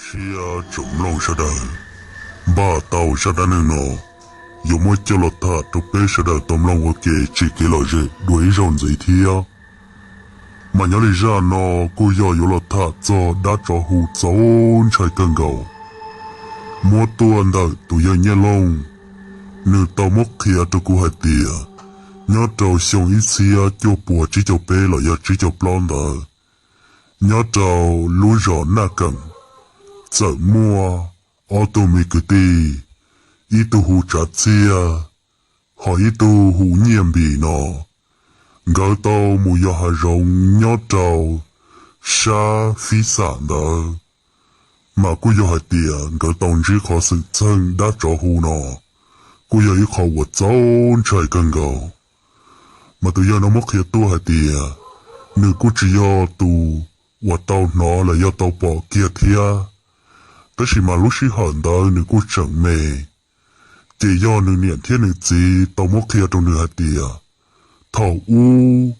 Siab tsoom mloog sawv daws, npaj tau zaj dab neeg no yuav muab coj los tham rau peb sawv daws tau mloog ua ke tsim kev lom zem dua ib zaug ntxiv thiab. Mas nyob li zaj no kuj yog yuav los tham txog dab tsov hu txaus ntshai kawg nkaus, muab tuaj ntawm tus yawg Nyiaj Looj. Nws tau muab qhia rau kuv hais tias nyob rau xyoo ib txhiab cuaj puas tsib caug peb los yog tsib caug plaub ntawd, nyob rau lub zos Naj Keem, txawm muaj ob tug me kwv tij, ib tug hu Tsav Txiaj, ho ib tug hu Nyiaj Npis no. Nkawd tau mus yos hav zoov nyob rau sab Fib Xam ntawd, mas kuj yog hais tias nkawd tau ntsib qhov xwm txheej dab tsov hu no, kuj yog ib qho uas txaus ntshai kawg nkaus. Mas tus yawg no muab qhia tuaj hais tias nws kuj tsis yog tus uas tau hnov los yog tau pom kiag thiab, tab sis mas lub sij hawm ntawd nws kuj tseem me. Ces yog nws niam thiab nws txiv tau muab qhia rau nws hais tias thaum ub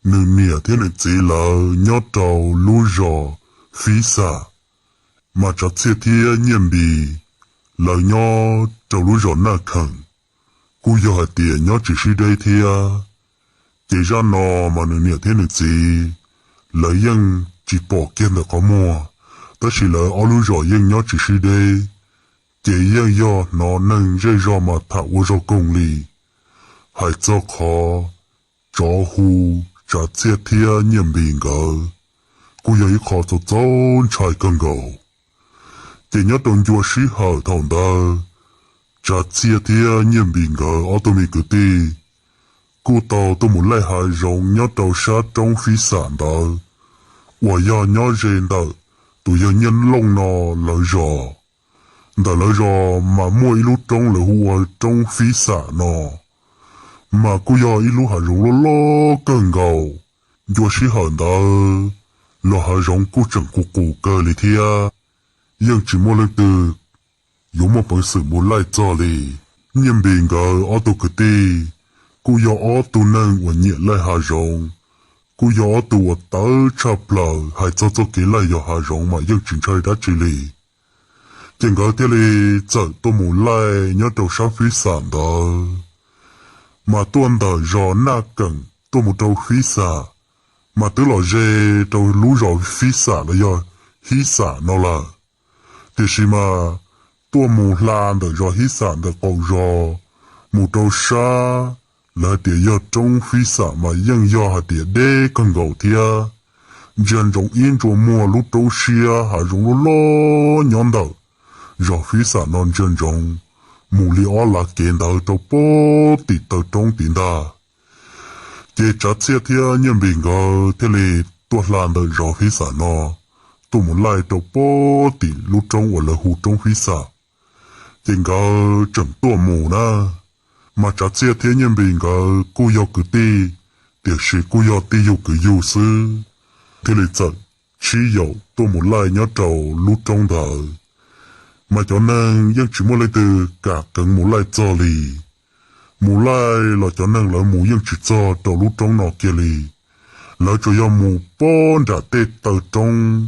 nws niam thiab nws txiv lawv nyob rau lub zos Fib Xam, mas Tsav Txiaj thiab Nyiaj Npis lawv nyob rau lub zos Naj Kheem, kuj yog hais tias nyob tsis sib deb thiab. Ces zaj no mas nws niam thiab nws txiv lawv yeej tsis pom kiag ntawm qhov muag, tab sis lawv ob lub zos yeej nyob tsis sib deb. Ces yeej yog hnov neeg zej zog mas tham ua zog koog li, hais txog qhov tsov hu Tsav Txiaj thiab Nyiaj Npis nkawd, kuj yog ib qho txaus txaus ntshai kawg nkaus. Ces nyob rau ncua sij hawm thaum ntawd, Tsav Txiaj thiab Nyiaj Npis nkawd ob tug me kwv tij kuj tau tuaj mus laij hav zoov nyob rau sab roob Fib Xam ntawd, uas yog nyob ze ntawm tus yawg Nyiaj Looj no lawv zos. Ntawm lawv zos mas muaj ib lub roob lawv hu ua roob Fib Xam no, mas kuj yog ib lub hav zoov loj loj kawg nkaus. Ncua sij hawm ntawd los hav zoov kuj tseem qus qus kawg li thiab, yeej tsis muaj leej twg yuav muaj peev xwm mus laij txog li. Nyiaj Npis nkawd ob tug kwv tij kuj yog ob tug neeg uas nyiam laij hav zoov, kuj yog ob tug uas tawv tshaj plaws, hais txog txoj kev laij yos hav zoov mas yeej tsis ntshai dab tsi li. Ces nkawd thiaj li txawm tuaj mus laij nyob rau sab Fib Xam ntawd, mas tuaj ntawm zos Naj Keem tuaj mus rau Fib Xam, mas twb los ze rau lub zos Fib Xam los yog Hib Xam no lawm. Tiam sis mas tuaj mus hla ntawm zos Hib Xam ntawm qaum zos mus rau sab lawv hais tias yog roob Fib Xam mas yeej yog hais tias deb kawg nkaus thiab. Ntsia ntsoov ib ntsua muag lub roob siab hav zoov loj loj nyob ntawm zos Fib Xam no ntsia ntsoov mus li ob lav kev ntawd rau pem tim taw roob tid ntag. Ces Tsav Txiaj thiab Nyiaj Npis nkawd thiaj li tuaj hla ntawm zos Fib Xam no tuaj mus laij rau pem tim lub roob uas lawv hu roob Fib Xam. Ces nkawd tseem tuaj mus na, mas Tsav Txiaj thiab Nyiaj Npis nkawd kuj yog kwv tij, tiam sis kuj yog tij yug kwv yug xwb, thiaj li txawm sib yaum tuaj mus laij nyob rau lub roob ntawd. Mas cov neeg yeej tsis muaj leej twg kam kheev mus laij txog li. Mus laij los cov neeg lawv mus yeej tsis txog rau lub roob no kiag li. Lawv tsuas yog mus pem nram tej taw roob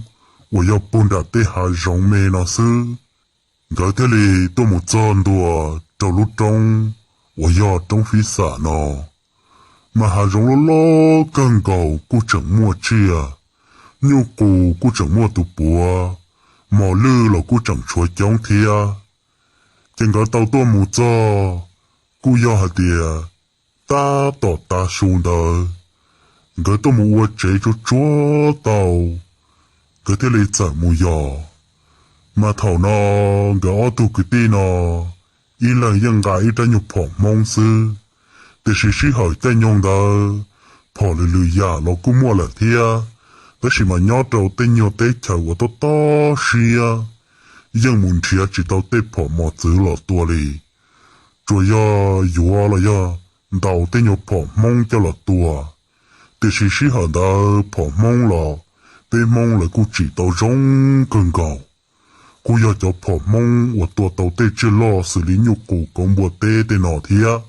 uas yog puag nram tej hav zoov me no xwb. Nkawd thiaj li tuaj mus txog ntua rau lub roob uas yog roob Fib Xam no, mas hav zoov loj loj kawg nkaus kuj tseem muaj tsiaj, nyuj qus kuj tseem muaj tus puav, mos lwj los kuj tseem tshuav coob thiab. Ces nkawd tau tuaj mus txog, kuj yog hais tias tab tom tav su ntawd, nkawd tuaj mus ua tsev tsuag tsuag tau, nkawd thiaj li txawm mus yos. Mas thaum no nkawd ob tug kwv tij no ib leeg yeej nqa ib rab nyuag phom Hmoob xwb, tiam sis sij hawm caij nyoog ntawd phom lwm lwm yam los kuj muaj lawm thiab, tab sis mas nyob rau tej nyuag teb chaws uas tob tob siab yeej mus nrhiav tsis tau tej phom mos txwv los tua li. Tsuas yog yuav los yog ntaus tej nyuag phom Hmoob coj los tua, tiam sis sij hawm ntawd phom Hmoob los peb Hmoob lawv kuj tsim tau zoo kawg nkaus, kuj yog cov phom Hmoob uas tua tau tej tsiaj loj xws li nyuj qus kauv npua teb tej no thiab.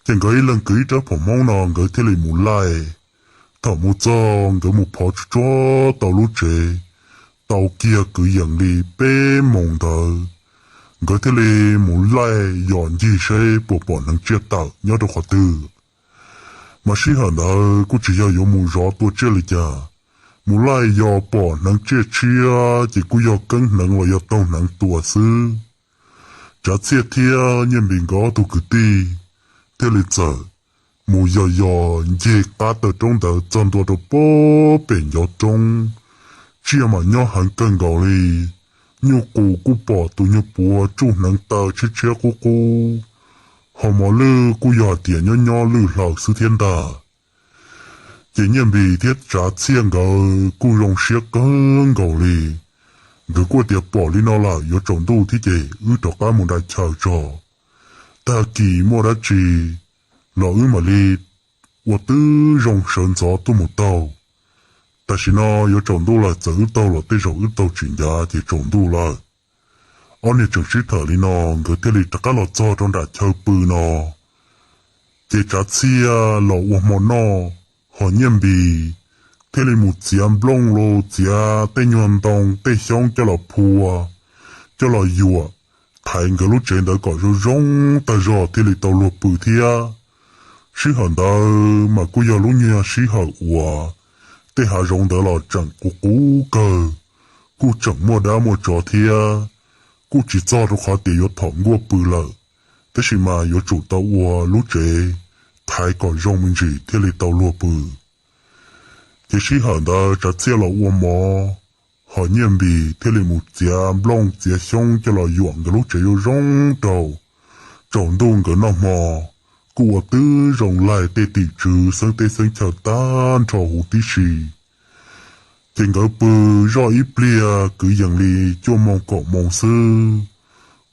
Ces nkawd ib leeg kwv ib rab phom Hmoob no nkawd thiaj li mus laij. Thaum mus txog nkawd mus phov tsuag tsuag tau lub tsev, tau kiag kwv yees li peb moos ntawd, nkawd thiaj li mus laij yos ncig seb puas pom hneev tsiaj tawm nyob rau qhov twg. Mas sij hawm ntawd kuj tsis yog yuav mus zov tua tsiaj li cas, mus laij yos pom hneev tsiaj tshiab ces kuj yog keeb hneev los yog taug hneev tua xwb. Tsav Txhiaj thiab Nyiaj Npis nkawd ob tug kwv tij thiaj li txawm mus yos yos ncig qab taw roob ntawd txog ntua rau pem ncov roob. Tsiaj mas nyob heev kawg nkaus li, nyuj qus kuj pom tus nyuag puav tsuj hneev taw tshiab tshiab qub qub, ho mos lwj kuj yog hais tias nyob nyob lwj hlaws xwb thiab ntag. Ces Nyiaj Npis thiab Tsav Txhiaj nkawd kuj zoo siab kawg nkaus li. Nkawd kuj tias pom li no lawm yuav tsaus ntuj thiab ces wb rov qab mus nram chaw tso. Tag kis muaj dab tsi los wb mam li ua tib zoo sawv ntxov tuaj mus taug. Tam sim no yuav tsaus ntuj lawm, txawm wb taug los tej zaum wb taug tsis ncav ces tsaus ntuj lawm. Ob niag tseem sib tham li no, nkawd thiaj li rov qab los txog rau nram chaw pw no. Ces Tsav Txhiaj los ua hmo noj, ho Nyiaj Npis thiaj li mus txiav nplooj los txiav tej nyuag ntoo tej xyoob coj los phua, coj los yuam, thaiv nkawd lub tsev ntawd kom zoo zoo tag zog thiaj li tau luag pw thiab. Sij hawm ntawd mas kuj yog lub nyuag sij hawm uas tej hav zoov ntawd los tseem qub qub kawg, kuj tseem muaj dab muaj tsov thiab. Kuj tsis txog rau qhov tias yuav thom nkuaj pw lawm, tab sis mas yuav tsum tau ua lub tsev thaiv kom zoo me ntsis thiaj li tau luag pw. Ces sij hawm ntawd Tsav Txhiaj los ua mov, ho Nyiaj Npis thiaj li mus txiav nplooj txiav xyoob coj los yuam nkawd lub tsev zoo zoo rau. Tsaus ntuj nkawd noj hmo, kuj ua tib zoo laig tej tim tswv xeeb teb xeeb chaw tag nrho huv tib si. Ces nkawd pw zoj ib pliag kwv yees li cuaj moos kaum moos xwb,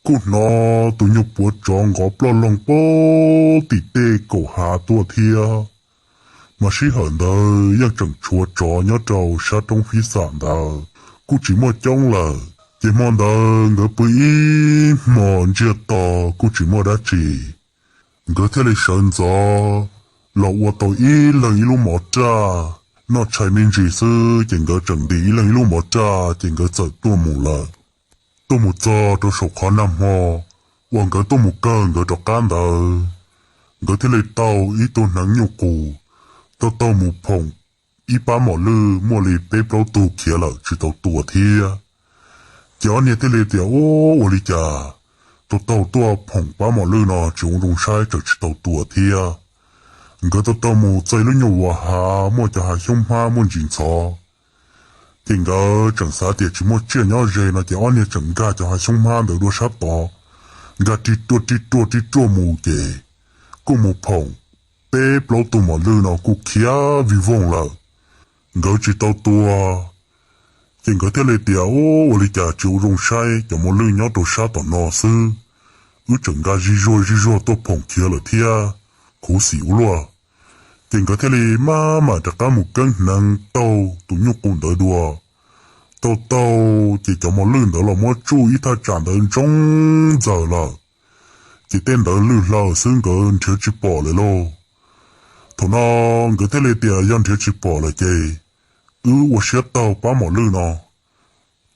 kuj hnov tus nyuag puav tsov nqov ploj loog pem tim tej kaum hav tuaj thiab. Mas sij hawm ntawd yeej tseem tshuav tsov nyob rau sab roob fib xam ntawd, kuj tsis muaj coob lawm. Ces hmo ntawd nkawd pw ib hmo ntsiag to kuj tsis muaj dab tsi. Nkawd thiaj li sawv ntxov los ua tau ib leeg ib lub mov raj, noj tshais me ntsis xwb ces nkawd tseem ntim ib leeg ib lub mov raj ces nkawd txawm tuaj mus lawm. Tuaj mus txog rau saum qhov nag hmo uas nkawd tuaj mus kawg nkawd rov qab ntawd, nkawd thiaj li tau ib tug hneev nyuj qus, tau taug mus phoom ib pab mom lwj muaj li peb plaub tug khiav lawm tsis tau tua thiab. Ces ob niag thiaj li tias, Ub, ua li cas tau taug tuaj phoom pab mom lwj no tsis ua zoo saib tseem tsis tau tua thiab? Nkawd tau taug mus txog ib lub nyuag vas hav muaj cov hav xyoob hmab muaj ntsis ntxhov. Ces nkawd tseem xav tias tsis muaj tsiaj nyob ze no ces ob niag tseem nkag cov hav xyoob hmab ntawd dua sab tod, nkag ri ruaj ri ruaj ri ruaj mus ces kuj mus phoom peb plaub tug mos lwj no kuj khiav vij voog lawm, nkawd tsis tau tua. Ces nkawd thiaj li tias, Ub, ua li cas tsis ua zoo saib, cov mos lwj nyob rau sab tom no xwb, wb tseem nkag zij zuag zij zuag tuaj phoom khiav lawm thiab, khuv xim ua luaj. Ces nkawd thiaj li maj mam rov qab mus keeb hneev taug tus nyuj qus ntawd dua. Taug taug ces cov mos lwj ntawd los muab tsuj ib thaj tsam ntawd ntsoov ntxaws lawm, ces tej ntawd lwj hlaws xwb nkawd nrhiav tsis pom lawm lauj. Thaum no nkawd thiaj li tias, Yog nrhiav tsis pom lawm ces wb ua siab taug pab mom lwj no,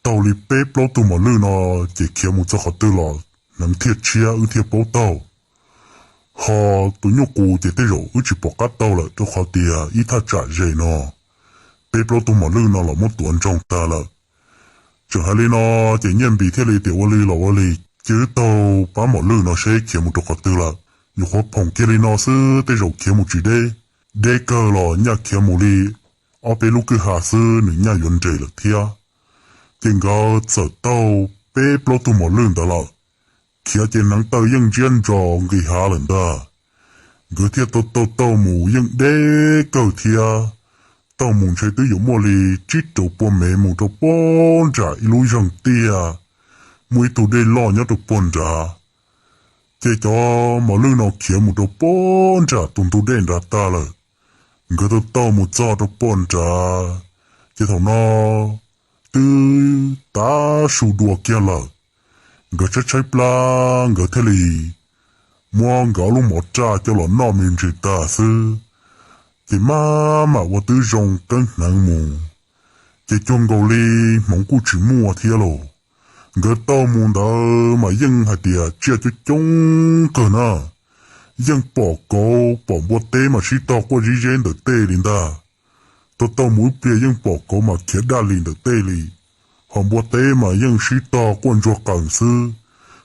taug li peb plaub tug mos lwj no, ces khiav mus txog qhov twg los hneev thiaj tshiab wb thiaj paub taug. Ho tus nyuj qus ces tej zaum wb tsis pom qab taug lawm rau qhov tias ib thaj tsam ze no peb plaub tug mos lwj no los muab tuav ntsoog tag lawm. Tseem hais li no, ces Nyiaj Npis thiaj li tias, Ua li los ua li, cia wb taug pab mom lwj no seb khiav mus rau qhov twg lawm. Nyuam qhuav phoom kiag li no xwb tej zaum khiav mus tsis deb, deb kawg los nyaj khiav mus li ob peb lub kwj ha xwb nws nyaj yuav nres lawm thiab. Ces nkawd txawm taug peb plaub tug mos lwj ntawd lawm. Khiav ces hneev taw yeej ntsiab ntsos nqis hav lawm ntag. Nkawd thiaj taug taug taug mus yeej deb kawg thiab. Taug mus ntshe twb yuav muaj li tsib rau pua mev mus rau puag nram ib lub zeeg tiaj, muaj ib tug dej loj nyob rau puag nrad. Ces cov mos lwj no khiav mus rau puag nram tus ntug dej nrad tag lawm. Nkawd taug taug mus txog rau puag nrad, ces thaum no twb tav su dua kiag lawm. Nkawd tshaib tshaib plab nkawd thiaj li muab nkawd ob lub mov raj coj los noj me ntsis tag xwb, ces maj mam ua tib zoo keeb hneev mus. Ces cuag nkaus li hmoov kuj tsis muaj thiab lauj. Nkawd taug mus ntawd mas yeej hais tias tsiaj coob coob kawg na, yeej pom kauv pom npua teb mas sib tog quaj zib zeb ntawm tej li ntag. Taug taug mus ib pliag yeej pom kauv mas khiav daj li ntawm tej li, ho npua teb mas yeej sib tog quaj ntsuag qees xwb,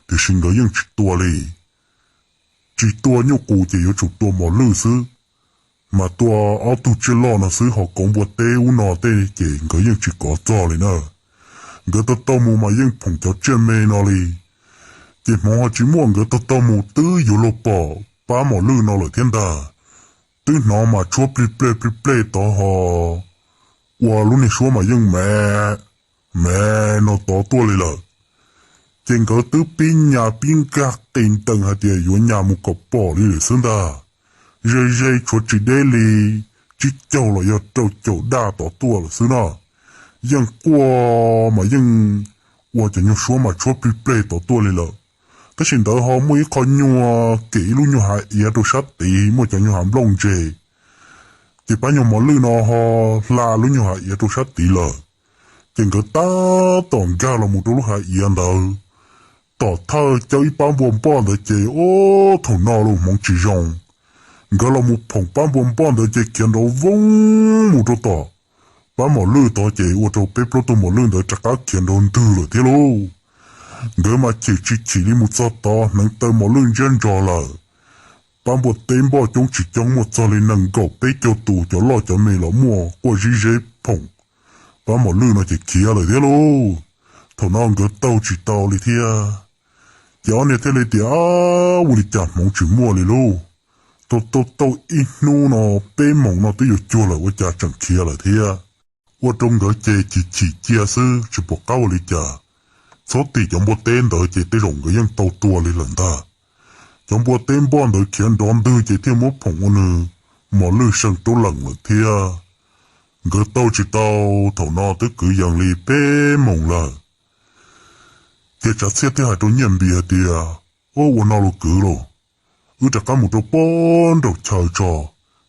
tiam sis nkawd yeej tsis tua li. Tsis tua nyuj qus ces yuav tsum tua mos lwj xwb, mas tua ob tug tsiaj loj no xwb, ho kauv npua teb ub no tej ces nkawd yeej tsis kov txog li na. Nkawd taug taug mus mas yeej phoom cov tsiaj me no li, ces hmoov ho tsis muaj, nkawd taug taug mus twb yuav luag pom pab mos lwj no lawm thiab ntag. Twb hnov mas tshuab plig plej plig plej tod ho, ua lub niag suab mas yeej me me no tod tuaj li lawm. Ces nkawd twb pib nyas pib nkag qis ntees hais tias yuav nyas mus kom pom li lawm xwb ntag. Ze ze tshuav tsis deb li tsib caug los yog rau caum daj tod tuaj lawm xwb no. Yeej quaj mas yeej ua cov nyuag suab mas tshuab plig plej tod tuaj li lawm. Tab sis ntawd ho muaj ib qho nyuag kem ib lub nyuag hav iav rau sab tid, muaj cov nyuag hav nplooj ntse, ces pab nyuag mos lwj no ho hla lub nyuag hav iav rau sab tid lawm. Ces nkawd tab tom nkag los mus rau lub hav iav ntawd, tom thawj caw ib pab npua npoj ntawd ces ub thaum no los hmoov tsis zoo. Nkawd los mus phoom pab npua npoj ntawd ces khiav nrov voob mus rau tom pab mos lwj tod ces ua rau peb plaub tug mos lwj ntawd rov qab khiav nrov ntwg lawm thiab lauj. Nkawd mas chim tsis chim li mus txog tod hneev taw mos lwj ntsiab ntso lawm. Pab npua teb npoj coob tsis coob muaj txog li nees nkaum peb caug tus, cov loj cov me los muaj, quaj zib zeb phoom pab mos lwj no ces khiav lawm thiab lauj. Thaum no nkawd taug tsis tau li thiab. Ces ob niag thiaj li tias, ua li cas hmoov tsis muaj li lauj, taug taug taug ib hnub no peb moos no twb yuav cuag lawm ua cas tseem khiav lawm thiab. Ua rau nkawd ces chim chim cia xwb tsis pom qab ua li cas. Txhob tim cov npua teb ntawd ces tej zaum nkawd yeej tau tua li lawm ntag. Cov npua teb npoj ntawd khiav nrov ntwg ces thiaj muab phoom ua nws mos lwj seev rau leem lawm thiab. Nkawd taug tsis tau, thaum no twb kwv yees li peb moos lawm. Ces Tsav Txhiaj thiaj hais rau Nyiaj Npis hais tias, ua ua no los kwv lauj, wb rov qab mus rau pem nraum chaw tso,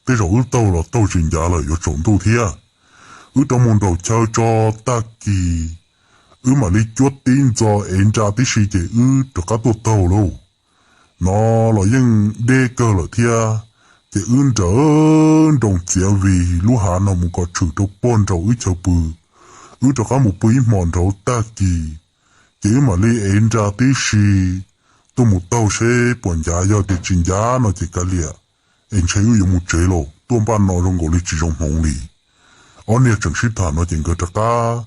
tej zaum wb taug los taug tsis ncav lawm yuav tsaus ntuj thiab. Wb rov mus nraum chaw tso, tag kis wb mam li cuab tib ntxo ev nra tib si ces wb rov qab tuaj taug lauj. No los yeej deb kawg lawm thiab, ces wb nrawm nroos txiav vim lub hav no mus kom tshwm rau pem nraum wb chaw pw. Wb rov qab mus pw ib hmos nraud tag kis, ces wb mam li ev nra tib si tuaj mus taug seb puas ncav, yog tias tsis ncav no ces kav liam, es ntshe wb yuav mus tsev lauj, tuaj npaj no zoo nkaus li tsis zoo hmoov li. Ob niag tseem sib tham no ces nkawd rov qab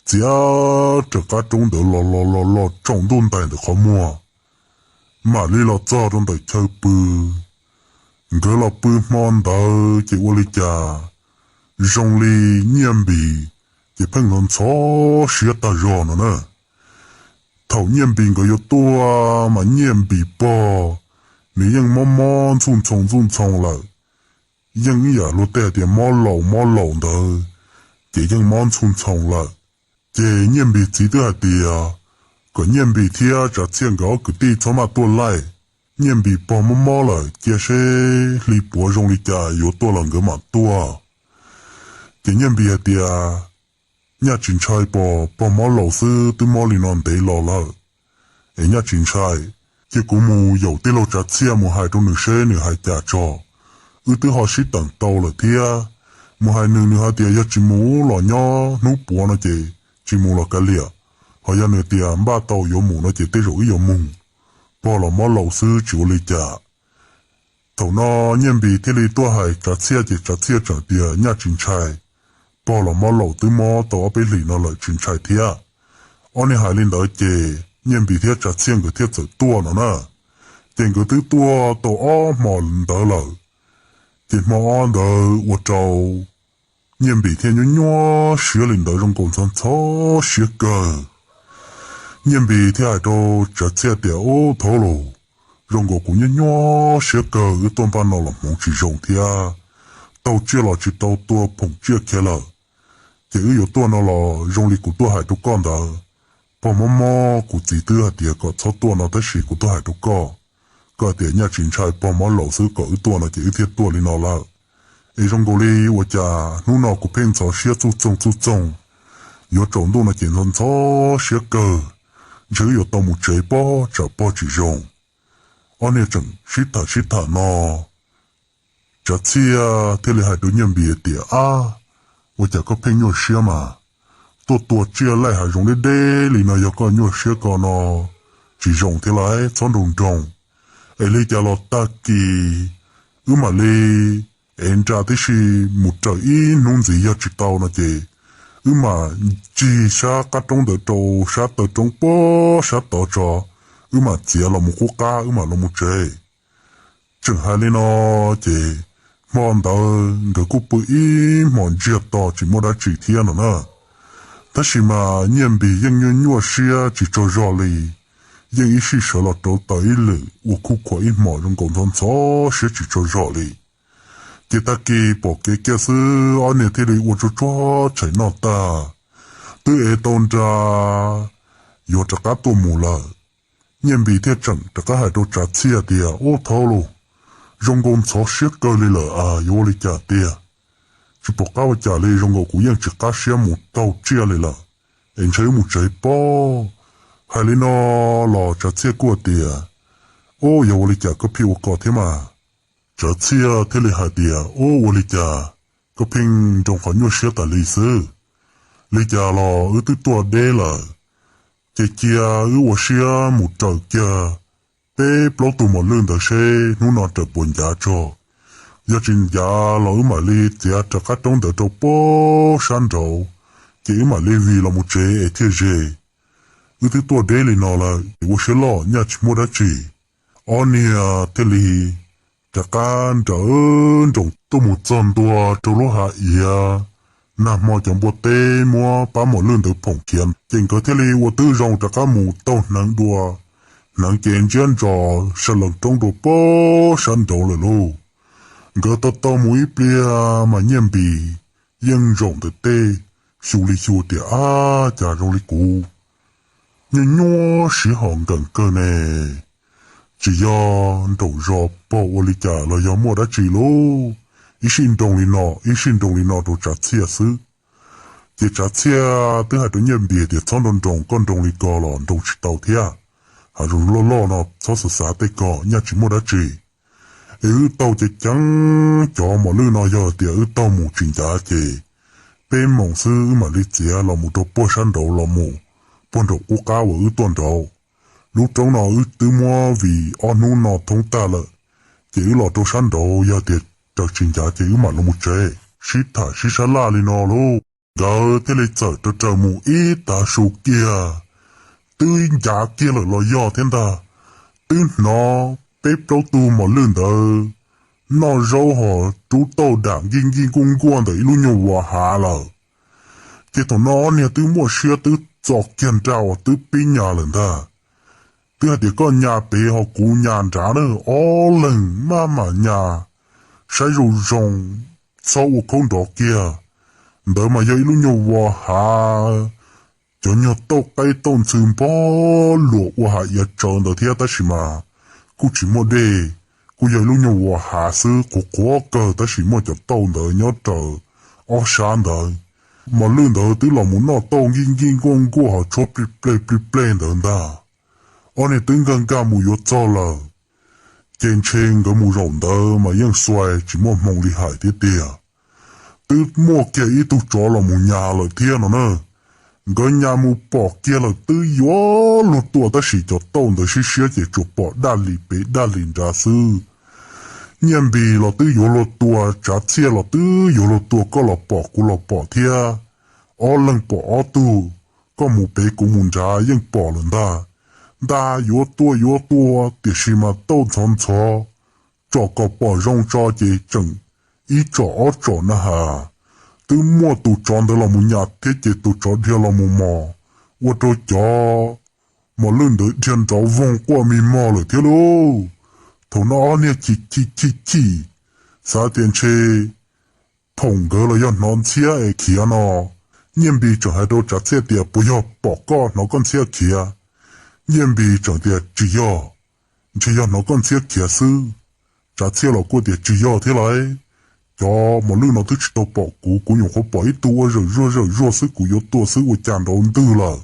txiav raws qab roob ntawd los los los los tsaus ntuj ntais ntawm qhov muag, mam li los txog rau ntawm chaw pw. Nkawd los pw hmo ntawd ces ua li cas zoo li Nyiaj Npis ces pheej ntxhov ntxhov siab tag zog no na. Thaum Nyiaj Npis nkawd yuav tuaj mas Nyiaj Npis pog nws yeej mob mob ntxhuj ntxhoo ntxhuj ntxhoo lawm, yeej ib yam luag tej hais tias mob laus mob laus ntawd, ces yeej mob ntxhuj ntxhoo lawm. Ces Nyiaj Npis txiv twb hais tias kom Nyiaj Npis thiab Tsav Txhiaj nkawd ob kwv tij txhob maj tuaj laij, Nyiaj Npis pog mob mob lawm, cia seb hli puav zoo li cas yuav tuaj los nkawd mam tuaj. Ces Nyiaj Npis hais tias, nyaj tsis ntshai pog, pog mob laus xwb twb mob li no ntev los lawm, es nyaj tsis ntshai. Cia kuv mus yaum tij laug Tsav Txhiaj mus hais rau nws seb nws hais cas tso. Wb twb ho sib teem tau lawm thiab. Mus hais nws, nws hais tias yog tsis mus los nyob hnub puav no ces tsis mus los kav liam, ho yog nws tias npaj tau yuav mus no ces tej zaum wb yuav mus. Pog los mob laus xwb tsis ua li cas. Thaum no Nyiaj Npis thiaj li tuaj hais Tsav Txhiaj ces Tsav Txhiaj tseem tias nyaj tsis ntshai, pog los mob laus twb mob tau ob peb hlis no lawm tsis ntshai thiab. Ob niag hais li ntawd ces Nyiaj Npis thiab Tsav Txhiaj nkawd thiaj txawm tuaj no na. Ces nkawd twb tuaj tau ob hmo ntawd lawm, ces hmo ob ntawd ua rau Nyiaj Npis thiaj nyuaj nyuaj siab li ntawd, zoo nkaus ntxhov ntxhov siab kawg. Nyiaj Npis thiaj hais rau Tsav Txhiaj tias, ub thaub lauj, zoo nkaus kuv nyuaj nyuaj siab kawg, wb tuaj npaj no los hmoov tsis zoo thiab, taug tsiaj los tsis tau tua phoom tsiaj khiav lawm. Ces wb yuav tuaj no los zoo li kuv tuaj hais rau koj ntawd, pog mob mob, kuv txiv twb hais tias kom txhob tuaj no tab sis kuv tuaj hais rau koj, koj tias nyaj tsis ntshai pog mob laus xwb kom wb tuaj no ces wb thiaj tuaj li no lawm. Es zoo nkaus li ua cas hnub no kuv pheej ntxhov siab txuj txoog txuj txoog, yuav tsaus ntuj no ces ntxhov ntxhov siab kawg, ntshe wb yuav tau mus tsev pob tsam pog tsis zoo. Ob niag tseem sib tham sib tham no, Tsav Txhiaj thiaj li hais rau Nyiaj Npis tias, Ab, ua cas koj pheej nyuaj siab mas? Tuaj tua tsiaj laij hav zoov deb deb li no yog koj nyuaj siab ko no tsis zoo thiab lauj, txhob nroo nroo. Es li cas los tag kis wb mam li ev nra tib si mus raws ib hnub ntxiv, yog tsis tau no ces wb mam ncig sab qab roob ntawd rau sab taw roob pob sab tod tso, wb mam txiav los mus qub qab wb mam los mus tsev. Tseem hais li no ces hmo ntawd nkawd kuj pw ib hmos ntsiag to tsis muaj dab tsi thiab no na. Tab sis mas Nyiaj Npis yeej nyuaj nyuaj siab tsis tsaug zog li, yeej ib sij sawv los rauv taws ib lwm ua khuj khuam ib hmos zoo nkaus ntxhov ntxhov siab tsis tsaug zog li. Ces tag kis pom kev kiag xwb ob niag thiaj li ua tsuag tsuag tshais noj tag, twb ev tau nra yuav rov qab tuaj mus lawm. Nyiaj Npis thiaj tseem rov qab hais rau Tsav Txhiaj tias, Ub, thaub lauj, zoo nkaus ntxhov siab kawg li lawm as, yuav ua li cas tiag? Tsis pom qab ua cas li, zoo nkaus kuv yeej tsis qab siab mus taug tsiaj li lawm, es ntshe wb mus tsev pob. Hais li no los Tsav Txhiaj kuj tias, Ub, yog ua li cas koj pheej ua ko thiab mas? Tsav Txhiaj thiaj li hais tias, Ub, ua li cas koj pheej nroo qhov nyuaj siab tas li xwb? Li cas los wb twb tuaj deb lawm, ces cia wb ua siab mus raws kiag peb plaub tug mos lwj ntawd seb hnub no raws puas ncav tso. Yog tsis ncav los wb mam li txiav rov qab roob ntawd rau pob sab nraud, ces wb mam li vij los mus tsev es thiaj ze. Wb twb tuaj deb li no lawm es ua siab loj nyaj tsis muaj dab tsi. Ob niag thiaj li rov qab nrawm nroos tuaj mus txog ntua rau lub hav iav, nag hmo cov npua teb muab pab mos lwj ntawd phoom khiav, ces nkawd thiaj li ua tib zoo rov qab mus taug hneev dua. Hneev ces ntsiab ntsos sa lees roob dua pob sab nraud lawm lauj. Nkawd tau tau mus ib pliag mas Nyiaj Npis yeej zaum ntawm tej xyu li xyu tias, Ab, cas zoo li kuv nyuaj nyuaj siab ho nkees kawg ne. Tsis yog nraum zos pog ua li cas los yog muaj dab tsi lauj, ib sij nroo li no ib sij nroo li no rau Tsav Txhiaj xwb. Ces Tsav Txhiaj twb hais rau Nyiaj Npis tias, Txhob nroo nroo, koj nroo li ko los nroo tsis tau thiab. Hav zoov loj loj no txhob xav xav tej ko, nyaj tsis muaj dab tsi. Es wb taug ceev ceev cov mos lwj no, yog tias wb taug mus tsis ncav ces peb moos xwb wb mam li txiav los mus rau puag sab nraud los mus puag nraum qub qab uas wb tuaj nraud. Lub roob no wb twb muab vij ob hnub no thoob tag lawm, ces wb los rau sab nraud, yog tias raws tsis ncav ces wb mam los mus tsev. Sib tham sib sab laj li no lauj, nkawd thiaj li txawm raws raws mus ib tav su kiag, twb ncav kiag lawm los yog thiab ntag. Twb hnov peb plaub tug mos lwj ntawd noj zaub ho rub tauj dam nkij nkij nkuaj nkuaj ntawm ib lub nyuag vuas hav lawm. Ces thaum no ob niag twb muaj siab twb txo kiag nra uas twb pib nyas lawm ntag. Twb hais tias koj nyas pem ho kuv nyas nrad na, ob leeg maj mam nyas saib zoo zoo, txhob ua khaub nrov kiag. Ntawd mas yog ib lub nyuag vuas hav, cov nyuag tauj qaib tauj ntxhw npog luas ua hav iav tsawv ntawd thiab, tab sis mas kuj tsis muaj dej, kuj yog ib lub nyuag vuas hav xwb, qhuav qhuav kawg tab sis muaj cov tauj ntawd nyob raws ob sab ntawd. Mos lwj ntawd twb los mus noj tauj nkij nkij nkuaj nkuaj ho tshuab plig pleg plig pleg ntawd ntag. Ob niag twb nkag nkag mus yuav txog lawm, ces ntshe nkawd mus zaum ntawd mas yeej xuas tsis muaj hmoo li hais thiab tiag. Twb muaj kiag ib tug tsov los mus nyas lawm thiab no na. Nkawd nyas mus pom kiag lawm twb yuav luag tua tab sis cov tauj ntawd siab siab ces tsuas pom daj li pem daj li nrad xwb. Nyiaj Npis los twb yuav luag tua, Tsav Txhiaj los twb yuav luag tua, koj los pom kuv los pom thiab. Ob leeg pom ob tug, koj mus pem kuv mus nrad yeej pom lawm ntag. Ntag yuav tua yuav tua tiam sis mas tauj ntxhov ntxhov, tsom kom pom zoo tso ces tseem ib tsom ob tsom na has. Twb muaj tus tsov ntawd los mus nyas thiab ces tus tsov dhia los mus mos, ua rau cov mos lwj ntawd dhia nrov voog quaj mi mog lawm thiab lauj. Thaum no ob niag chim chim chim chim, xav tias ntshe phoom nkawd los yog hnov ntxhiab es khiav no. Nyiaj Npis tseem hais rau Tsav Txhiaj tias, Puas yog pom koj hnov koj ntxhiab khiav? Nyiaj Npis tseem tias, Tsis yog, ntshe yog hnov koj ntxhiab khiav xwb. Tsav Txhiaj los kuj tias, Tsis yog thiab lauj, cov mos lwj no twb tsis tau pom kuv, kuv nyuam qhuav pom ib tug ua zawm zuag zawm zuag xwb, kuv yuav tua xwb ua cas nrov ntwg lawm.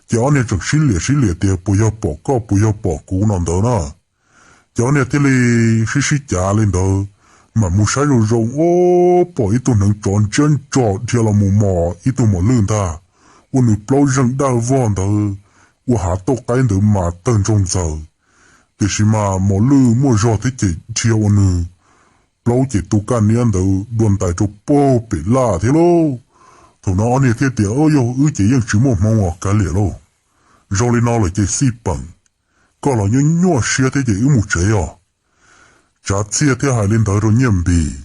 Ces ob niag tseem sib liam sib liam tias puas yog pom koj puas yog pom kuv no ntawd na. Ces ob niag thiaj li sib sib cav li ntawd, mam mus saib zoo zoo, ob, pom ib tug hneev tsov ntsiab ntso dhia los mus mos ib tug mos lwj ntag, ua nws plaub zeeg daj vog ntawd, ua hav tauj qaib ntawd mas tawg ntsoog ntxaws. Tiam sis mas mos lwj muaj zog thiab ces dhia ua nws plaub ces tu kaj niab ntawd dua ntais rau puag pem laj thiab lauj. Thaum no ob niag thiaj tias, Yog wb ces yeej tsis muaj hmoo os, kav liam lauj. Zoo li no lawm ces xij peem, koj los nyuaj nyuaj siab thiab ces wb mus tsev os. Tsav Txhiaj thiaj hais li ntawd rau Nyiaj Npis.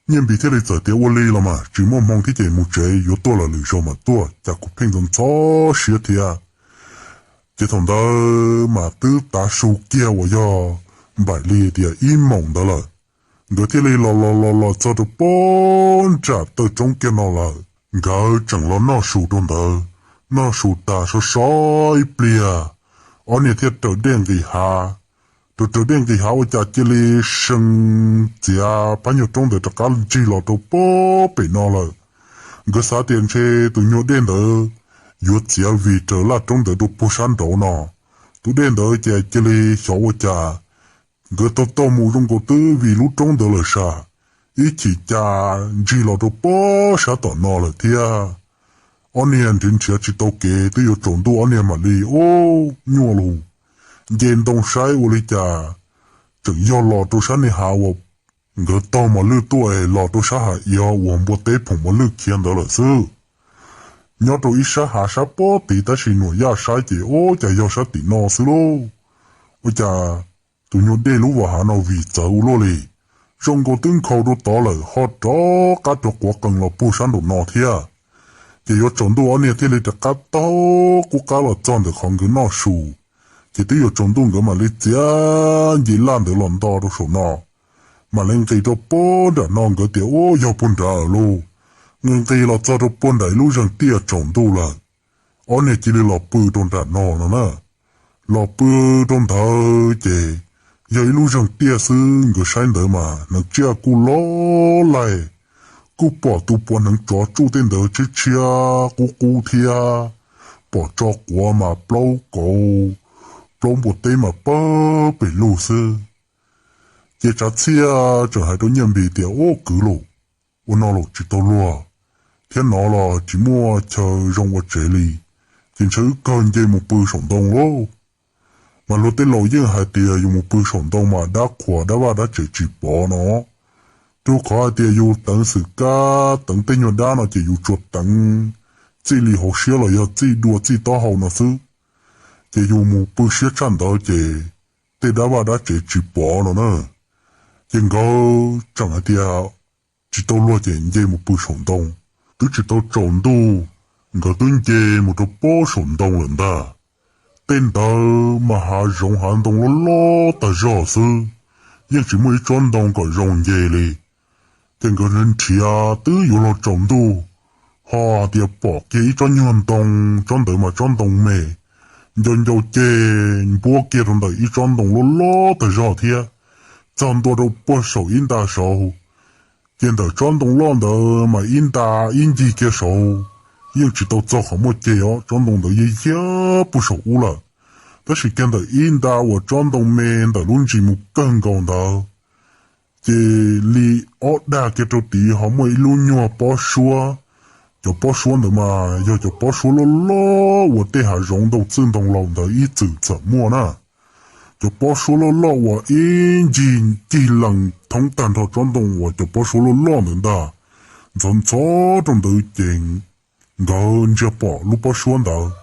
Nyiaj Npis thiaj li txawm tias, Ua li los mas, tsis muaj hmoo thiab ces mus tsev, yuav tuaj los lwm zaus mam tuaj, cas kuv pheej ntxhov ntxhov siab thiab. Ces thaum ntawd mas twb tav su kiag uas yog npaum li tias ib moos ntawd lawm, nkawd thiaj li los los los los txog rau puag nram taw roob kiag no lawm. Nkawd tseem los noj su rau ntawd, noj su tas sov sov ib pliag, ob niag thiaj raws dej nqis hav. Raws raws dej nqis hav ua cas cia li see txiav phab nyuag roob ntawd rov qab ntsig los rau puag pem no lawm. Nkawd xav tias ntshe tus nyuag dej ntawd yuav txiav vim raws laj roob ntawd rau puag sab nraud no, tus dej ntawd ces cia li xyov ua cas nkawd taug taug mus zoo nkaus twb vim lub roob ntawd lawm sam, ib chim cas ntsig los rau puag sab tom no lawm thiab. Ob niag nrhiav nrhiav tsis tau kev, twb yuav tsaus ntuj ob niag mam li, ub, nyuaj lus, nce ntoo saib ua li cas tseem yog los rau sab niag hav uas nkawd taug mos lwj tuaj es los rau sab hav iav uas npua teb phoom mos lwj khiav ntawd lawm xwb. Nyob rau ib sab hav sab pob tid tab sis Nuam Yaj saib ces ub cas yog sab tim no xwb lauj. Ua cas tus nyuag dej lub vas hav no vim txawv ua luaj li, zoo nkaus twb nkhaus rau tod lawm ho rov qab rov quav qees los puag sab nraum no thiab. Ces yuav tsaus ntuj ob niag thiaj li rov qab taug qub qab los txog ntawm qhov nkawd noj su. Ces twb yuav tsaus ntuj nkawd mam li txiav nce laj ntawd los nto rau saum no, mam li nqis rau puag nram no, nkawd tias ub yog puag nrad lawm lauj. Nqis nqis los txog rau puag nram ib lub zeeg tiaj tsaus ntuj lawm, ob niag cia li los pw rau nram no no na. Los pw rau ntawd ces yog ib lub zeeg tiaj xwb, nkawd saib ntawd mas hneev tsiaj kuj loj laig, kuj pom tus puav hneev tsov tsuj tej ntawd tshiab tshiab qub qub thiab, pom tso quav mas plaub kauv plaub npua teb mas pawg pes lug xwb. Ces Tsav Txhiaj tseem hais rau Nyiaj Npis tias, Ub kwv lauj, ua no los tsis tau luag, thiab no los tsis muaj chaw zoo ua tsev li, ces ntshe wb kawg nce mus pw saum ntoo lauj. Mas luag tej laus yeej hais tias yus mus pw saum ntoo mas dab qhuas dab vaj dab tsev tsis pov no. Rau qhov hais tias yus teev xwm kab teev tej nyuag dab no ces yus tsuas teev txij li hauv siab los yog txij dua txij taub hau no xwb, ces yus mus pw siab tshaj ntawd ces tej dab vaj dab tsev tsis pov no na. Ces nkawd tseem hais tias tsis tau luag ces nce mus pw saum ntoo. Twb tsis tau tsaus ntuj, nkawd twb nce mus rau puag saum ntoo lawm ntag. Tej ntawd mas hav zoov hav ntoo loj loj tag zog xwb, yeej tsis muaj ib tsob ntoo kom zoo nce li. Ces nkawd nrhiav twb yuav luag tsaus ntuj, ho tias pom kiag ib tsob nyuag ntoo, tsob ntawd mas tsob ntoo me, ncau ncau ceg npuab kiag rau ntawm ib tsob ntoo loj loj tag zog thiab, txog ntua rau puag saum ib nta saud. Ces ntawm tsob ntoo loj ntawd mas ib nta ib ncig kiag saud, yeej tsis tau txog qhov muaj ceg os, tsob ntoo ntawd yaj yiag puag saum ub lawm. Tab sis kiag ntawm ib nta uas tsob ntoo me ntawm lub ntsis mus kawg nkaus ntawd, ces li ob dag kiag rau tid ho muaj ib lub nyuag pob suab. Cov pob suab ntawd mas yog cov pob suab loj loj uas tej hav zoov ntau txwj ntoo laus ntawd ib txwm txawm muaj na. Cov pob suab loj loj uas ib ncig cig lees thoob tag nrho tsob ntoo uas cov pob suab loj loj ntawd ntag, ntxhov ntxhov rau ntawd ces nkawd ntsia pom lub pob suab ntawd,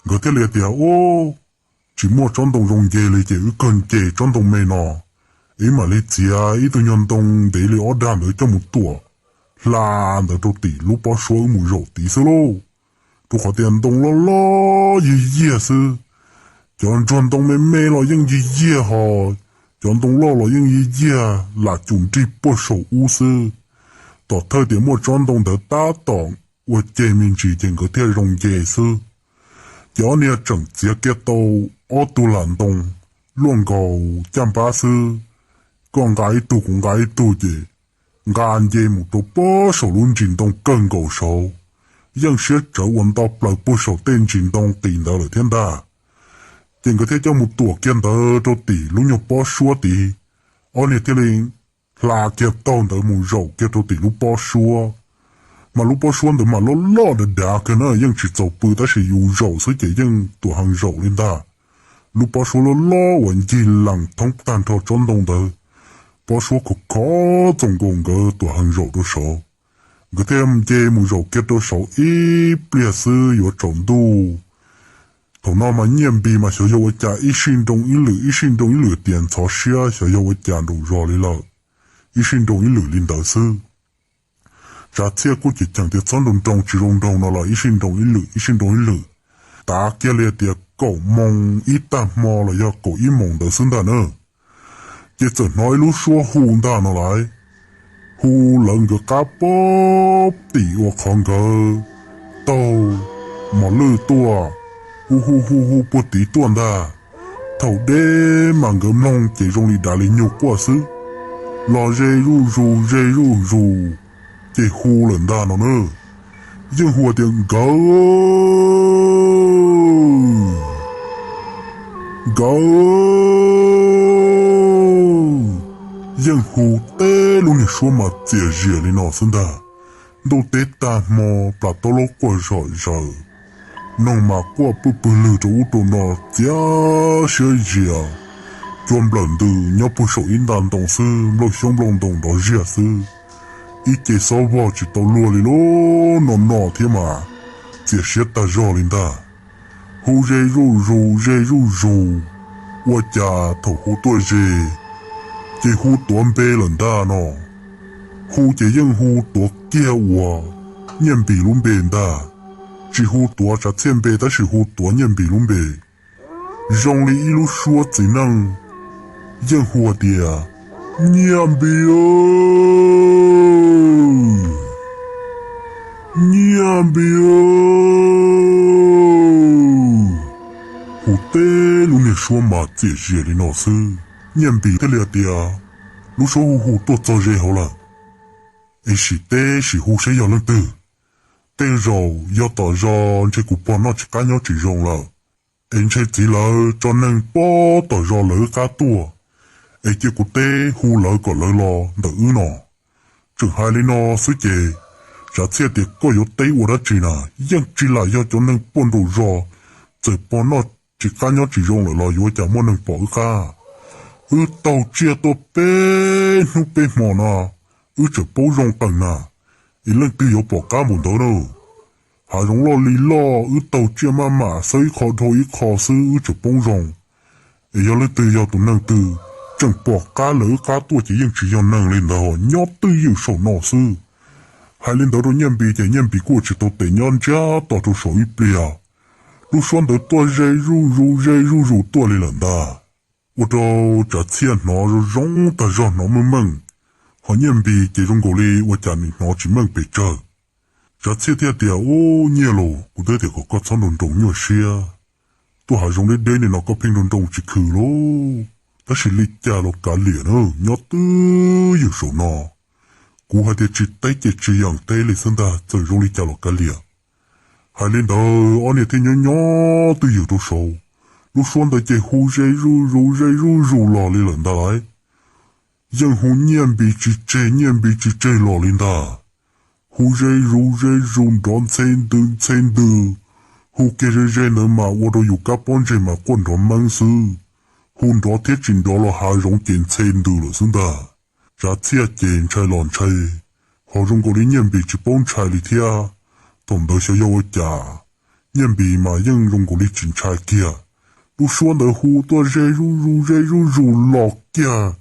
nkawd thiaj li tias, Ub, tsis muaj tsob ntoo zoo nce li ces wb kawg nce tsob ntoo me no, wb mam li txiav ib tug nyuag ntoo ntev li ob dag ntawd coj mus tuam hla ntawd rau tim lub pob suab wb mus zaum tid xwb lauj. Rau qhov tias ntoo loj loj yaj yiag xwb, cov ntsuag ntoo me me los yeej yaj yiag ho, cov ntoo loj los yeej yaj yiag lam cum nrig puag saum ub xwb. Tom thawj tias muaj tsob ntoo ntawd tab tom ua ceg me ntsis ces nkawd thiaj zoo nce xwb. Ces ob niag tseem txiav kiag tau ob tug lam ntoo luaj nkaus caj npab xwb, koj nqa ib tug kuv nqa ib tug ces nqa nce mus rau pob saum lub ntsis ntoo kawg nkaus saud, yeej siab tsawv ua ntau plaws puag saum tej ntsis ntoo qis ntawd lawm thiab ntag. Ces nkawd thiaj coj mus tuam kiag ntawd rau tim lub nyuag pob suab tid, ob niag thiaj li hla kiag taug ntawd mus zaum kiag rau tim lub pob suab. Mas lub pob suab ntawd mas loj loj dav dav kiag na, yeej tsis txaus pw tab sis yus zaum xwb ces yeej tuam heev zaum li ntag. Lub pob suab loj loj uas ncig lees thoob tag nrho tsob ntoo ntawd, pob suab khov khov txoos nkaus nkawd tuam heev zaum rau saud. Nkawd thiaj nce mus zaum kiag rau saud ib pliag xwb yuav tsaus ntuj. Thaum no mas Nyiaj Npis mas xyov yog ua cas ib sij nroo ib lwm ib sij nroo ib lwm tias ntxhov siab xyov yog ua cas nraum zog li lawm, ib sij nroo ib lwm li ntawd xwb. Tsav Txhiaj kuj cev cheem tias txhob nroo nroo tsis zoo nroo no los ib sij nroo ib lwm ib sij nroo ib lwm. Tav kiag li tias kaum moos ib tag hmo los yog kaum ib moos ntawd xwb ntag na, ces txawm hnov ib lub suab hu ntag no lawm. Hu lawv nkawd qab pob tim uas qhov nkawd taug mos lwj tuaj, hu hu hu hu puag tid tuaj ntag. Thaum deb mas nkawd mloog ces zoo li dav li nyuag quaj xwb, los ze zuj zus ze zuj zus, ces hu lawm ntag no na. Yeej hu tias nkawd, nkawd, yeej hu teb lub niag suab mas txias zias li no xwb ntag. Ntuj teb tag hmo plas taub laub quaj zom zaws, noog mas quaj pwj pwg lwg rau ub rau no txias siab zias, cua nplawm ntws nyob puag saum ib nta ntoo xwb, nplooj xyoob nplooj ntoo nrov ziag xwb. Ib ce xob vog tsis tau luag li lub no no thiab mas txias siab tag zog li ntag. Hu ze zuj zus ze zuj zus, ua cas thaum hu tuaj ze ces hu tuav npe lawm ntag no. Hu ces yeej hu tuav kiag uas Nyiaj Npis lub npe ntag, tsis hu tuav Tsav Txhiaj npe tab sis hu tuav Nyiaj Npis lub npe. Zoo li ib lub suab txiv neej, yeej hu tias, Nyiaj Npis, Nyiaj Npis. Hu teb lub niag suab mas txias zias li no xwb, Nyiaj Npis thiaj li tias, lub suab hu hu tuaj txog ze hauv lawm, es sim teb sim hu saib yog leej twg. Tej zaum yog tom zos ntshe kuv pog noj tsis qab nyob tsis zoo lawm, es ntshe txiv lawv tso neeg pab tom zos lawv wb qab tuaj, es cia kuv teb hu lawv kom lawv los ntawm wb no. Tseem hais li no xwb ces Tsav Txhiaj tias, koj yuav teb ua dab tsi na? Yeej tsis lam yog cov neeg poj nraum zos, txawm pog noj tsis qab nyob tsis zoo lawm los yuav cas muaj neeg pom wb qab? Wb taug tsiaj tuaj peb hnub peb hmo no, wb tseem poob zoo qees na, es leej twg yuav pom qab npaum ntawd na? Hav zoov loj li loj, wb taug tsiaj maj mam xawb ib qho dhau ib qho xwb wb tseem poob zoo, es yog leej twg yog tus neeg twg tseem pom qab lawv wb qab tuaj ces yeej tsis yog neeg li ntawd, nyob twj ywm saum no xwb. Hais li ntawd rau Nyiaj Npis ces Nyiaj Npis kuj tsis tau tes, nyob ntsiag to rau saum ib pliag, lub suab ntawd tuaj ze zuj zus ze zuj zus tuaj li lawm ntag. Ua rau Tsav Txhiaj hnov zoo zoo tag zog, hnov meej meej, ho Nyiaj Npis ces zoo nkaus li ua cas nim hnov tsis meej pes tsawg. Tsav Txhiaj thiaj tias, ub, Nyiaj los, kuv twb tias kom koj txhob nroo nroo nyuaj siab, tuaj hav zoov deb deb li no koj pheej nroo nroo tsis khwm lauj. Tab sis li cas los kav liam na, nyob twj ywm saum no, kuv hais tias tsis teb ces tsis yeem teb li xwb ntag, txawm zoo li cas los kav liam. Hais li ntawd ob niag thiaj nyob nyob twj ywm rau saud, lub suab ntawd ces hu ze zuj zus ze zuj zus los li lawm ntag lauj. Yeej hu Nyiaj Npis tsis tseg, Nyiaj Npis tsis tseg los li ntag. Hu ze zus ze zus nrov ntxhe ntws ntxhe ntws, hu kiag ze ze ntawd mas ua rau yus kab pob ntseg mas quaj nrov meeb xwb. Hu nrov thiab tsis nrov los hav zoov ces ntxhe ntws lawm xwb ntag. Tsav Txhiaj ces ntshai los ntshai, ho zoo nkaus li Nyiaj Npis tsis paub ntshai li thiab. Thaum ntawd xyov yog ua cas, Nyiaj Npis mas yeej zoo nkaus li tsis ntshai kiag. Lub suab ntawd hu tuaj ze zuj zus ze zuj zus los kiag,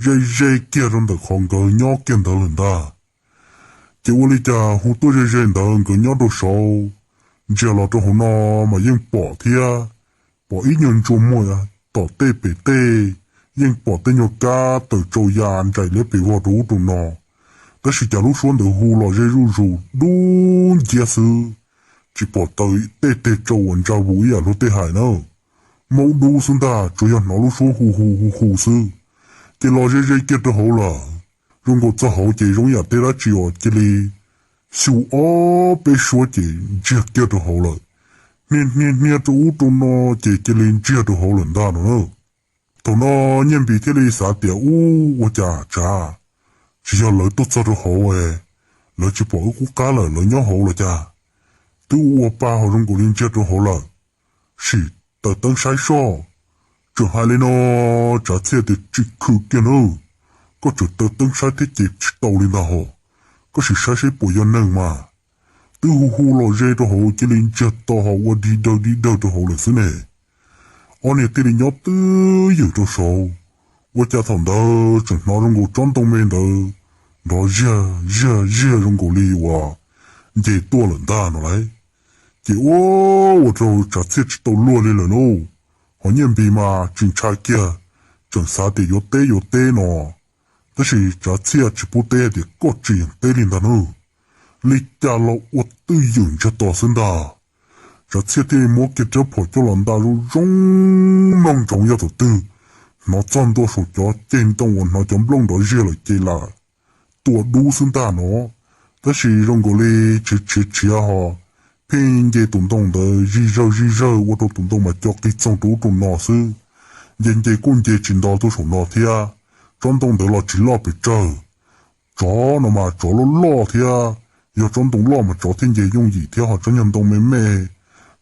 ze ze kiag rau ntawm qhov nkawd nyob kiag ntawd lawm ntag. Ces ua li cas hu tuaj ze ze ntawd nkawd nyob rau saud, ntsia los rau hauv no mas yeej pom thiab, pom ib nyuag ntsuas muag tom tej pem tej, yeej pom tej nyuag kab tawm tsau ya nraim liab pes vog rau ub rau no. Tab sis cas lub suab ntawd hu los ze zuj zus dub nciab xwb, tsis pom tawm tej teg tsau uas ntsa vus ib yam luag tej hais na, maub dub xwb ntag, tsuas yog hnov lub suab hu hu hu hu xwb. ces los ze ze kiag rau hauv lawm. Zoo nkaus txog hauv ces zoo yam tej dab tsi uas cia li xyu ob peb suab ces ntsiag kiag rau hauv lawm. Hnia hnia hnia rau ub rau no ces cia li ntsiag rau hauv lawm ntag no na. Thaum no Nyiaj Npis thiaj li xav tias, Ub, ua cas tsav, tsis yog lawv tuaj txog rau hauv, lawv tsis pom wb qub qab lawm, lawv nyob hauv los cas? Twb ua ua pa ho zoo nkaus li ntsiag rau hauv lawm. Sim taws teeb saib soj. Tseem hais li no, Tsav Txhiaj tias, Tsis khw kiag nawb, koj tseem taws teeb saib thiab ces tsis tau li ntag hos. Koj sim saib seb puas yog neeg mas. Twb hu hu los ze rau hauv cia li ntsiag to ho ua dig dawg dig dawg rau hauv lawm xwb ne. Ob niag thiaj li nyob twj ywm rau saud. Ua cas thaum ntawd tseem hnov zoo nkaus tsob ntoo me ntawd nrov ziag ziag ziag zoo nkaus li uas nce tuaj lawm ntag no lauj. Ces ua, ua rau Tsav Txhiaj tsis tau luag li lawm lauj. Ho Nyiaj Npis mas tsis ntshai kiag, tseem xav tias yuav teb yuav teb no. Tab sis Tsav Txhiaj tsis pub teb hais tias, Koj tsis yeem teb li ntag nawb. Li cas los ua twj ywm ntsiag to xwb ntag. Tsav Txhiaj thiaj li muab kiag rab phom coj los nta zoo zoo, mloog ntsoov yog thaum twg hnov txog ntua saum cov ceg ntoo uas hnov cov nplooj nrov ziag lawm ces lam tua dub xwb ntag no. Tab sis zoo nkaus li tshiav tshiav tshiav ho pheej nce tus ntoo ntawd zij zawg zij zawg ua rau tus ntoo mas co qis txoog rau ub rau no xwb. Nce nce kuj nce tsis nto tuaj saum no thiab. Tsob ntoo ntawd los tsis loj pes tsawg. Tsov no mas tsov loj loj thiab, yog tsob ntoo loj mas tsov thiaj nce yooj yim thiab, ho tsob nyuag ntoo me me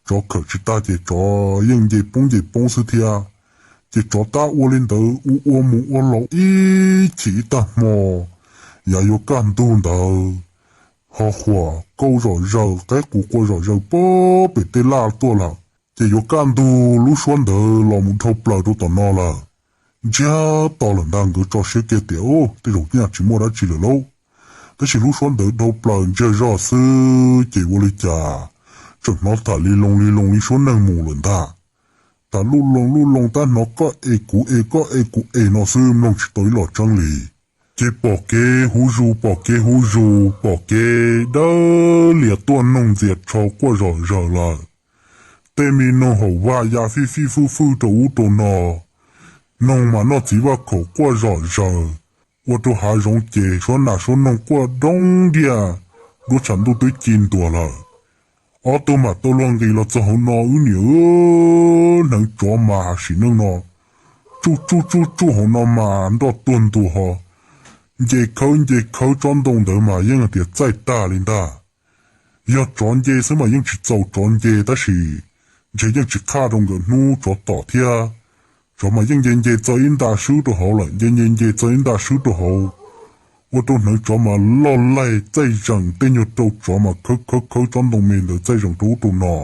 tsov khawm tsis tag ces tsov yeej nce poob nce poob xwb thiab. Ces tsov tab ua li ntawd ua ua mus ua los ib chim ib tag hmo, yav yuav kaj ntug ntawd, ho huam kauj zom zaws qaib qus qua zom zaws puag pem tej laj tuaj lawm. Ces yuav kaj ntug lub suab ntawd los mus dhau plaws rau tom no lawm. Ntsiag to lawm ntag, nkawd tso siab kiag tias, Ub, tej zaum nyaj tsis muaj dab tsi lawm lauj. Tab sis lub suab ntawd dhau plaws ntsiag zog xwb ces ua li cas tseem hnov tham li loo li loo li suab neeg mus lawm ntag. Tham luj loo luj loo tab hnov koj es kuv es koj es kuv es no xwb, mloog tsis tau ib los tseeb li. Ces pom kev huv zus pom kev huv zus pom kev dawb lias tuaj, noog ntxias tshau quaj zom zaws lawm. Tej me noog haum vaj ya fij fij fwj fwj rau ub rau no, noog mas noj txiv vaj khaum quaj zom zaws, ua rau hav zoov ces suab nas suab noog quaj doob diaj, duab tshav ntuj twb ci ntuas lawm. Ob tug mam tau luag nqis los txog hauv no, wb niam hneev tsov mas sim neej no tsuj tsuj tsuj tsuj hauv no mas nroj tuag ntuag ho. Nce khawb nce khawb tsob ntoo ntawd mas yeej hais tias txaij tag li ntag. Yog tsov nce xwb mas yeej tsis txaus tsov nce, tab sis ntshe yeej tsis qhaj rau nkawd hnub tsov tom thiab. Tsov mas yeej nce nce txog ib nta swb rau hauv lawm, nce nce nce txog ib nta swb rau hauv, ua rau hneev tsov mas loj laig txaij zeem, tej nyuag rau tsov mas khawb khawb khawb tsob ntoo me ntawd txaij zeem rau ub rau no.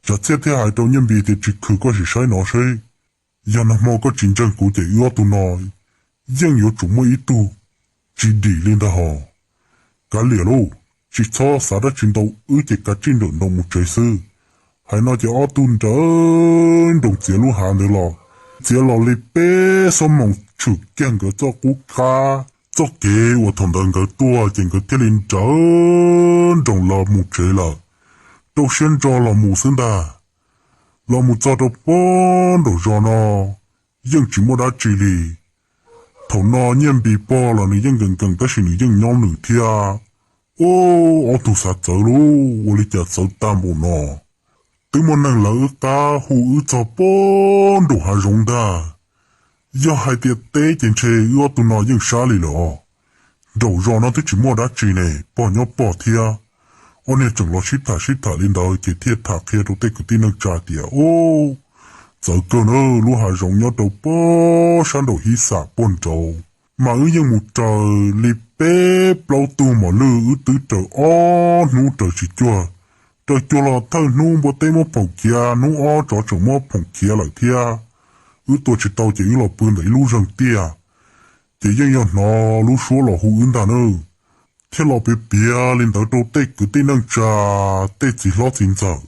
Tsav Txhiaj thiaj hais rau Nyiaj Npis tias, Tsis khw, koj sim saib no seb, yog nag hmo koj tsis ntseeg kuv ces wb ob tug no yeej yuav tsum muaj ib tug tsis dim li ntag hos. Kav liam lauj, tsis txhob xav dab tsi ntau, wb ces kav tsij nrawm nroos mus tsev xwb. Hais no ces ob tug nrawm nroos txiav lub hav ntawd los, txiav los li peb xuab moos tshwm kiag nkawd txoj qub qab, txoj kev uas thaum ntawd nkawd tuaj ces nkawd thiaj li nrawm nroos los mus tsev lawm, rau siab ntso los mus xwb ntag. Los mus txog rau puag nraum zos no yeej tsis muaj dab tsi li. Thaum no Nyiaj Npis pog los nws yeej nkees nkees tab sis nws yeej nyob nws thiab. Ub, ob tug xav txawv lauj, ua li cas txawv tag npaum no. Twb muaj neeg lawv wb qab hu wb txog puag nraum hav zoov ntag. Yog hais tias teb ces ntshe wb ob tug no yeej sab li lawm os. Nraum zos no twb tsis muaj dab tsi ne, pog nyob pog thiab. Ob niag tseem los sib tham sib tham li ntawd ces thiaj tham qhia rau tej kwv tij neej tsa tias, Ub, txawv kawg na, lub hav zoov nyob rau puag sab nraum hib xam puag nraud, mas wb yeej mus raws li peb plaub tug mos lwj, wb twb raws ob hnub raws tsis cuag. Raws cuag los thawj hnub npua teb muab phoom khiav, hnub ob tsov tseem muab phoom khiav lawm thiab. Wb tua tsis tau ces wb los pw ntawm ib lub zeeg tiaj, ces yeej yog hnov lub suab los hu wb ntag na. Thiaj los piav piav li ntawd rau tej kwv tij neej tsa, tej txiv hlob txiv ntxawm.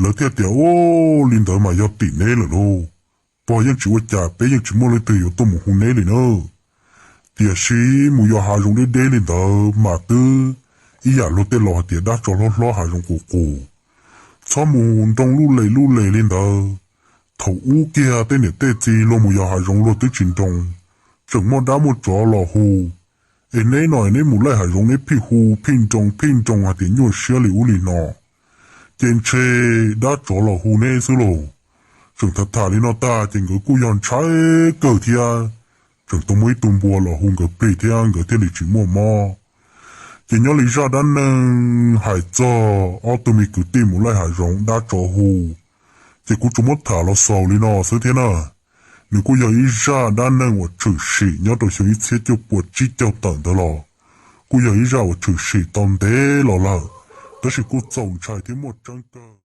Lawv thiaj tias, Ub, li ntawd mas yog tim neb lawm lauj. Pog yeej tsis ua cas, peb yeej tsis muaj leej twg yuav tuaj mus hu neb li na. Tiam sis mus yos hav zoov deb deb li ntawd mas twb ib yam luag tej laus hais tias dab tsov hlob hlob hav zoov qus qus. Txhob mus nroo luj les luj les li ntawd. Thaum ub kiag tej niam tej txiv luag mus yos hav zoov luag twb tsis nroo, tseem muaj dab muaj tsov los hu. Es neb no neb mus laij hav zoov neb pheej hu pheej nroo pheej nroo hais tias nyuaj siab li ub li no, ces ntshe dab tsov los hu neb xwb lauj. Tseem tham tham li no tag ces nkawd kuj yog ntshai kawg thiab, tseem tau muaj ib tug npua los hu nkawd plig thiab nkawd thiaj li tsis muaj mob. Ces nyob li zaj dab neeg hais txog ob tug me kwv tij mus laij hav zoov dab tsov hu, ces kuv tsuas muab tham los xaus li no xwb thiab na. Nws kuj yog ib zaj dab neeg uas tshwm sim nyob rau xyoo ib txhiab cuaj puas tsib caug tawm ntawd los, kuj yog ib zaj uas tshwm sim tau ntev los lawm, tab sis kuj txaus ntshai thiab muaj tseeb kawg.